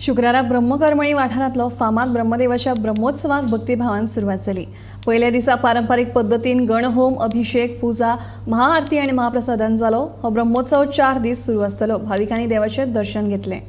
शुक्रारा ब्रह्मकर्मणी वाठारांतलो फामाद ब्रह्मदेवाच्या ब्रह्मोत्सवाक भक्तिभावान सुरवात जाली. पयल्या दिसा पारंपारीक पद्दतीन गणहोम, अभिषेक, पुजा, महाआरती आनी महाप्रसादान जालो. हो ब्रह्मोत्सव 4 दीस सुरू आसतलो. भाविकांनी देवाचें दर्शन घेतलें.